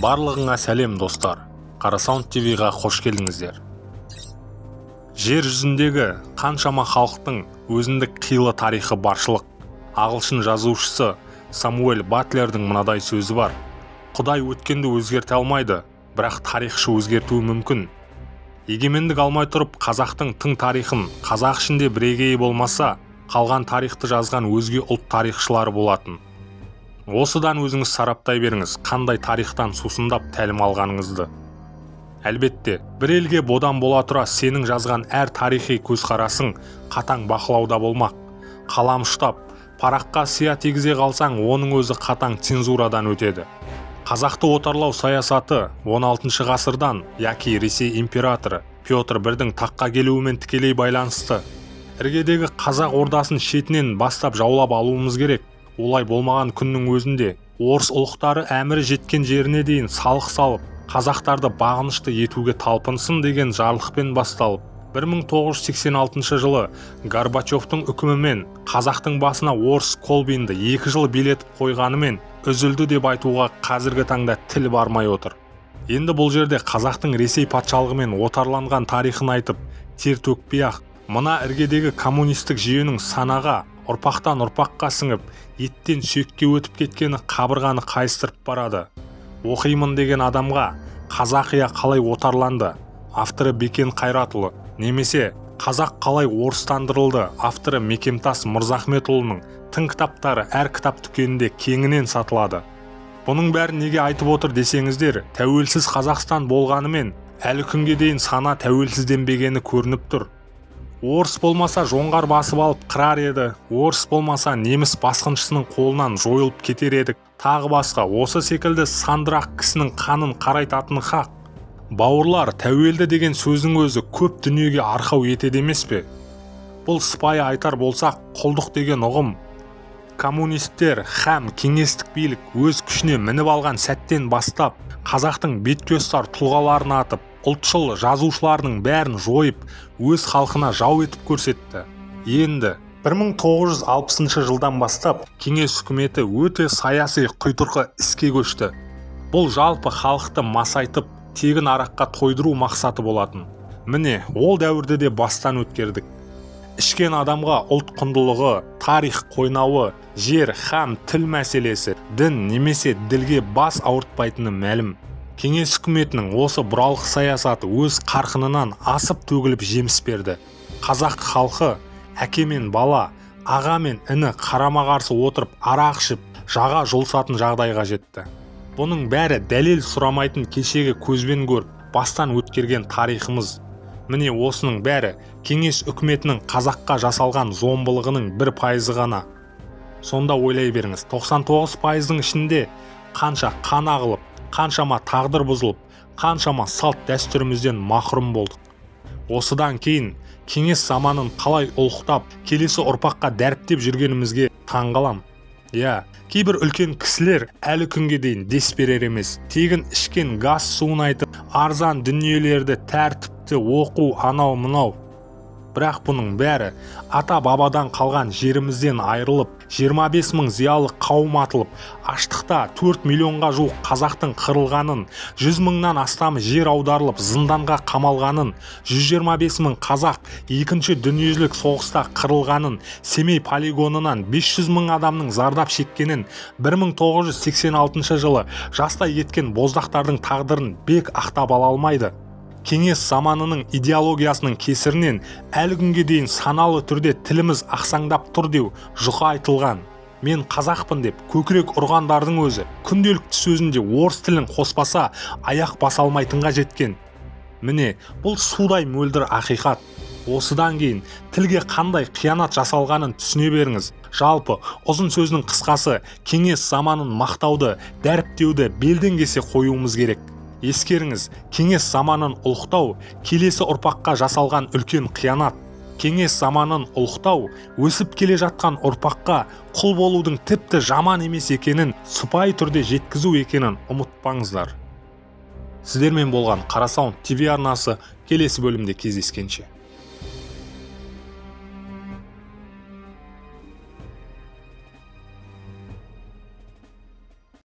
Барлығыңа сәлем, достар. Қарасаунд ТВ-ға қош келдіңіздер. Жер жүзіндегі қаншама халықтың өзіндік қилы тарихы баршылық. Ағылшын жазушысы Самуэль Батлердің мынадай сөзі бар: Құдай өткенді өзгерте алмайды, бірақ тарихшы өзгертуі мүмкін. Егемендік алмай тұрып қазақтың тың тарихын қазақ ішінде бірегейі болмаса, қалған тарихты жазған өзге ұлт тарихшылары болатын. Осыдан өзіңіз сараптай беріңіз, қандай тарихтан сусындап тәлім алғаныңызды. Әлбетте, бір елге бодан бола тұра сенің жазған әр тарихи көзқарасың қатаң бақылауда болмақ. Қалам ұштап, параққа сия тигізе қалсаң, оның өзі қатаң цензурадан өтеді. Қазақты отарлау саясаты 16 ғасырдан, яки Ресей императоры Петр I-дің таққа келуімен тікелей байланысты. Іргедегі қазақ ордасын шетінен бастап жаулап алуымыз керек. Олай болмаған күннің өзінде орыс ұлықтары әмірі жеткен жеріне дейін салық салып, қазақтарды бағынышты етуге талпынсын деген жарлықпен басталып, 1986 жылы Горбачевтың үкімімен қазақтың басына орыс Колбинді 2 жыл билетіп қойғанымен үзілді деп айтуға қазіргі таңда тіл бармай отыр. Енді бұл жерде қазақтың Ресей патшалығымен отарланған тарихын айтып, тер төкпей-ақ, мына іргедегі коммунистік жүйенің санаға, ұрпақтан ұрпаққа сіңіп, еттен сүйекке өтіп кеткені қабырғаны қайыстырып барады. Оқимын деген адамға Қазақия қалай отарланды, авторы Бекен Қайратұлы, немесе Қазақ қалай орыстандырылды, авторы Мекемтас Мырзахметұлының тың кітаптары әр кітап дүкенінде кеңінен сатылады. Бұның бәрін неге айтып отыр десеңіздер, тәуелсіз Қазақстан болғанымен әлі күнге дейін сана тәуелсізденбегені көрініп тұр. Орыс болмаса жоңғар басып алып қырар еді, орыс болмаса неміс басқыншысының қолынан жойылып кетер едік. Тағы басқа осы секілді сандырақ кісінің қанын қарайтатыны хақ. Бауырлар, тәуелді деген сөздің өзі көп дүниеге арқау етеді емес пе? Бұл сыпайы айтар болсақ, құлдық деген ұғым. Коммунистер һәм кеңестік билік өз күшіне мініп алған сәттен бастап, қазақтың бетке ұстар тұлғаларын атып, ұлтшыл жазушыларының бәрін жойып, өз халқына жау етіп көрсетті. Енді 1960 жылдан бастап кеңес үкіметі өте саяси құйтырқы іске көшті. Бұл жалпы халықты масайтып, тегін араққа тойдыру мақсаты болатын. Міне, ол дәуірді де бастан өткердік. Ішкен адамға ұлт құндылығы, тарих қойнауы, жер һәм тіл мәселесі, дін немесе ділге бас ауыртпайтыны мәлім. Кеңес үкіметінің осы бұралқы саясаты өз қарқынынан асып төгіліп жеміс берді. Қазақ халқы әке мен бала, аға мен іні қарама-қарсы отырып арақ ішіп, жаға жұлысатын жағдайға жетті. Бұның бәрі дәлел сұрамайтын кешегі көзбен көріп, бастан өткерген тарихымыз. Міне осының бәрі кеңес үкіметінің қазаққа жасалған зомбылығының 1% ғана. Сонда ойлай беріңіз, 99%-ның ішінде қанша қан ағылып, қаншама тағдыр бұзылып, қаншама салт дәстүрімізден махрұм болдық. Осыдан кейін кеңес заманын қалай ұлықтап, келесі ұрпаққа дәріптеп жүргенімізге таңғалам. Иә, кейбір үлкен кісілер әлі күнге дейін дес берер емес. Тегін ішкен газ суын айтып, арзан дүниелерді, тәртіпті оқу, анау мынау. Бірақ бұның бәрі ата-бабадан қалған жерімізден айырылып, 25 мың зиялы қауым атылып, аштықта 4 миллионға жуық қазақтың қырылғанын, 100 мыңнан астам жер аударылып, зынданға қамалғанын, 125 мың қазақ екінші дүниежүзілік соғыста қырылғанын, Семей полигонынан 500 мың адамның зардап шеккенін, 1986 жылы жастай кеткен боздақтардың тағдырын бек ақтап ала алмайды. Кеңес заманының идеологиясының кесірінен әлі күнге дейін саналы түрде тіліміз ақсаңдап тұр деу жұқа айтылған. Мен қазақпын деп көкірек ұрғандардың өзі күнделікті сөзінде орыс тілін қоспаса аяқ баса алмайтынға жеткен. Міне, бұл судай мөлдір ақиқат. Осыдан кейін тілге қандай қиянат жасалғанын түсіне беріңіз. Жалпы, ұзын сөздің қысқасы, кеңес заманын мақтауды, дәріптеуді белден кесе қоюымыз керек. Ескеріңіз, кеңес заманын ұлықтау келесі ұрпаққа жасалған үлкен қиянат. Кеңес заманын ұлықтау өсіп келе жатқан ұрпаққа құл болудың тіпті жаман емес екенін сыпайы түрде жеткізу екенін ұмытпаңыздар. Сіздермен болған Қарасаунд ТВ арнасы, келесі бөлімде кездескенше.